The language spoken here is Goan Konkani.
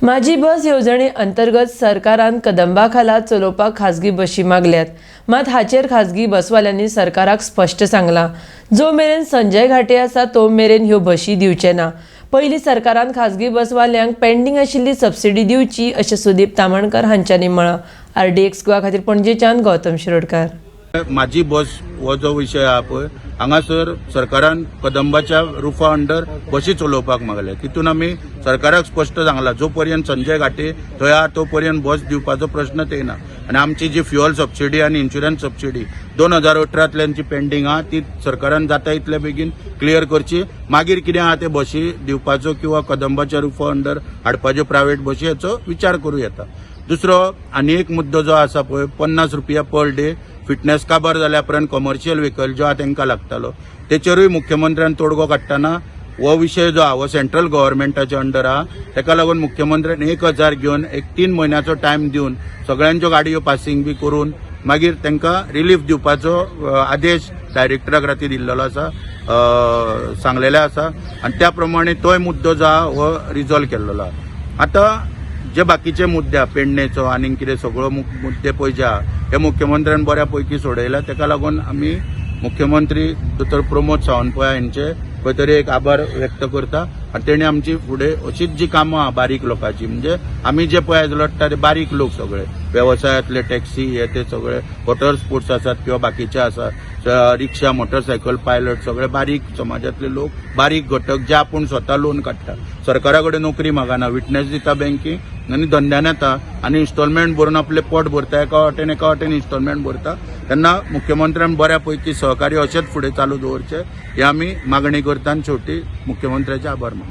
माझी बस येवजणे अंतर्गत सरकारान कदंबा खाला चलोवपाक खाजगी बशी मागल्यात. मात हाचेर खाजगी बसवाल्यांनी सरकाराक स्पश्ट सांगलां, जो मेरेन संजय घाटे आसा तो मेरेन ह्यो बशी दिवचे ना. पयलीं सरकारान खाजगी बसवाल्यांक पेंडींग आशिल्ली सबसिडी दिवची, अशें सुदीप तामणकर हांच्यांनी म्हळां. आरडीएक्स गोवा खातीर पणजेच्यान गौतम शिरोडकार. माझी बस हो जो विशय आहा पळय, हांगासर सरकारान कदंबाच्या रुफा अंडर बशी चलोवपाक मागले. तितून आमी सरकाराक स्पश्ट सांगला, जो पर्यंत संजय घाटे थंय आहा तो पर्यंत बस दिवपाचो प्रश्नच येना आनी आमची जी फ्युअल सबसिडी आनी इन्शुरन्स सबसिडी 2018तल्यान जी पेंडींग आहा, ती सरकारान जाता इतले बेगीन क्लियर करची. मागीर कितें आहा ते बशी दिवपाचो किंवा कदंबाच्या रुफा अंडर हाडपाच्यो प्रायव्हेट बशी हाचो विचार करूं येता. दुसरो आनी एक मुद्दो जो आसा पळय, 50 रुपया पर डे फिटनेस काबार जाल्या उपरांत कमर्शियल व्हेकल जो आहा तांकां लागतालो, तेचेरूय मुख्यमंत्र्यान तोडगो काडटना हो विशय जो आहा हो सेंट्रल गव्हर्मेंटाच्या अंडर आहा. ताका लागून मुख्यमंत्र्यान 1000 घेवन एक 3 म्हयन्याचो टायम दिवन सगळ्यांच्यो गाडयो पासिंग बी करून मागीर तांकां रिलीफ दिवपाचो आदेश डायरेक्टराक राती दिल्लेलो आसा, सांगलेलें आसा आनी त्या प्रमाणे तोय मुद्दो जो आहा हो रिजॉल्व केल्लो आहा. आतां जे बाकीचे मुद्दे आहा, पेडणेचो आनी कितें सगळो मुद्दे पळय जे आहा, हे मुख्यमंत्र्यान बऱ्या पैकी सोडयला. ताका लागून आमी मुख्यमंत्री दोतोर प्रमोद सावंत पळय हांचे खंय तरी एक आभार व्यक्त करता आनी तेणी आमची फुडें अशीच जी कामां आहा बारीक लोकांची, म्हणजे आमी जे पळय आयज लडटा ते बारीक लोक सगळे, वेवसायांतले, टॅक्सी हे ते सगळे, वॉटर स्पोर्ट्स आसात किंवा बाकीचे आसात, रिक्षा, मोटरसायकल पायलट, सगळे बारीक समाजातले लोक, बारीक घटक जे आपूण स्वता लोन काडटा, सरकारा कडेन नोकरी मागना, विटनेस दिता बँकेक आनी धंद्यान येता आनी इन्स्टॉलमेंट भरून आपले पोट भरता. एका वाटेन एका वाटेन इन्स्टॉलमेंट भरता. तेन्ना मुख्यमंत्र्यान बऱ्या पैकी सहकार्य अशेंच फुडें चालू दवरचें हे आमी मागणी करता आनी शेवटी मुख्यमंत्र्याचे आभार मानता.